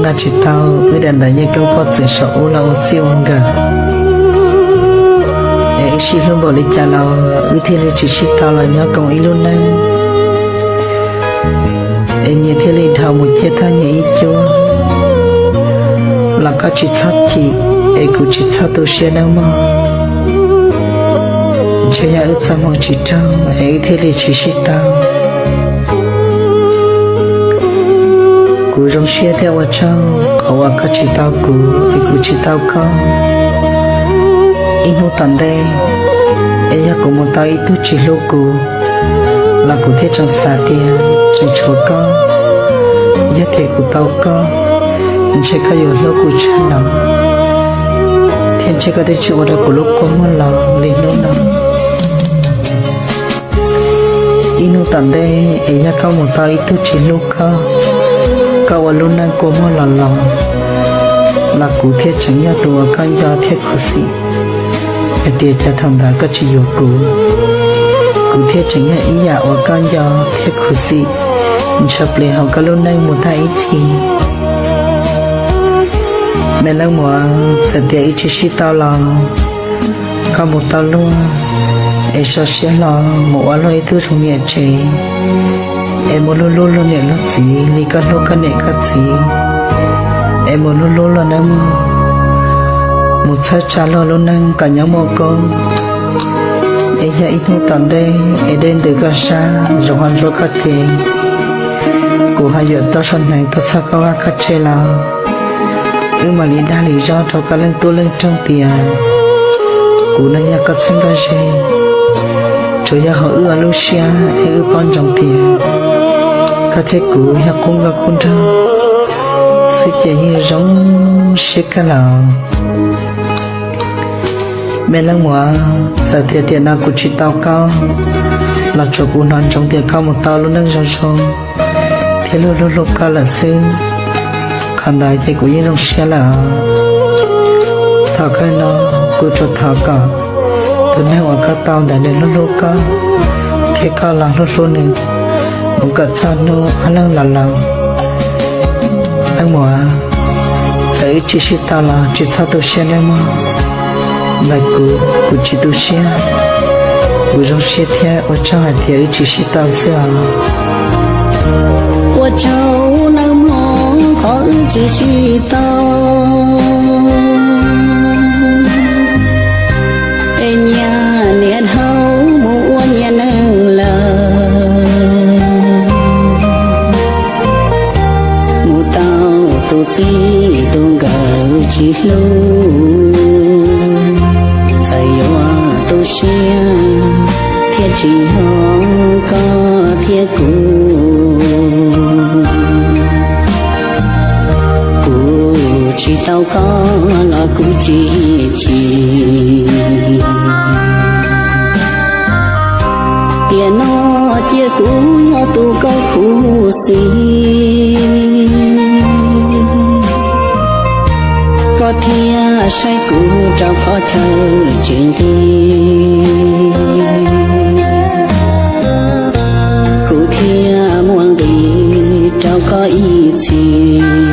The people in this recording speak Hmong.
Tsis tau, wb daim ntawv yeej koob poj txwm saum ub los ua txij ua nkawm, es wb sib hlub npaum li cas los wb thiaj li tsis sib tau los nyob koom ib lub neej, es nyias thiaj li dhau mus ciaj thaj nyiaj ib cuab. Los koj tsis txhob chim, es kuv tsis txhob tu siab nawb mog. Ntshe yog wb txoj hmoo tsis raug es wb thiaj li tsis sib tau. Kuv zoo siab thiab ua tsaug qhov uas koj tsis tau kuv es kuv tsis tau koj. Ib hnub tom ntej, es yog kuv mus tau ib tug tsis hlub kuv, los kuv thiaj tseem xav tias tseem tshuav koj. Yog tias kuv tau koj, ntshe koj yuav hlub kuv tshaj no, thiab ntshe koj twb tsis ua rau kuv lub kua muag los li hnub no. Ib hnub tom ntej es yog koj mus tau ib tug tsis hlub koj, koj ua lub neej kua muag los los, los kuv thiaj tseem yog tus uas koj nco thiab khuv xim. Hais tias cas thaum ntawd koj tsis yuav kuv, kuv thiaj tseem yog ib yam uas koj nco thiab khuv xim ntshaw plig hauv koj lub neej mus tag ib txhis. Me leej muam, txawm tias wb tsis sib tau los, koj mus tau luag, es so siab hlo mus ua luag ib tug zoo niam tsev, es mus hlub hlub luag niam luag txiv li koj hlub koj niam koj txiv, es mus hlub hlub luag nawb mog. Mus txhawb tsa luag lub neej kom nyob muaj koob, es yog ib hnub tom ntej es dej ntws koj sab zoov ho ntsuab koj ces, kuv ho yuav tau sab hneev tuaj txhawb koj vaj koj tse los, wb mam li dag li zog rau koj leej tub leej roog tias kuv no yog koj txheeb koj ze. Tsuas yog hauv wb ob lub siab es wb paub ntsoov tias koj thiab kuv yog qub nkauj qub nraug xwb ces yeej zoo siab kawg lawm. Me leej muam, txawm tias tiam no kuv tsis tau koj, los tsuav kuv hnov ntsoov tias koj mus tau lub neej zoo zoo thiab luag hlub hlub koj lawm xwb, qhov ntawd ces kuv yeej zoo siab lawm. Thaum kawg no, kuv tsuas thov kom tus neeg uas koj tau ntawd nws hlub hlub koj, thiab koj los hlub hlub nws, mus kom txog hnub ob leeg los laus. Leej muam, txawm wb tsis sib tau los tsis txhob tu siab nawb mog. Ntawm kuv, kuv tsis tu siab, kuv zoo siab thiab ua tsaug hais tias wb tsis sib tau xwb os. Ua tsaug nawb mog qhov wb tsis sib tau, es nyias niam dhau mus ua nyias neej lawm. Mus tau tus txij tus nkawm tsis hlub, txawm yuav tu siab thiab tsis yog koj thiab kuv. Kuv tsis tau koj los kuv tsis chim, tiam no cia kuv nyob tu koj khuv xim, koj thiaj saib kuv rau qhov chaw tsis nqig, kuv thiaj muaj nqis rau koj ib txhis.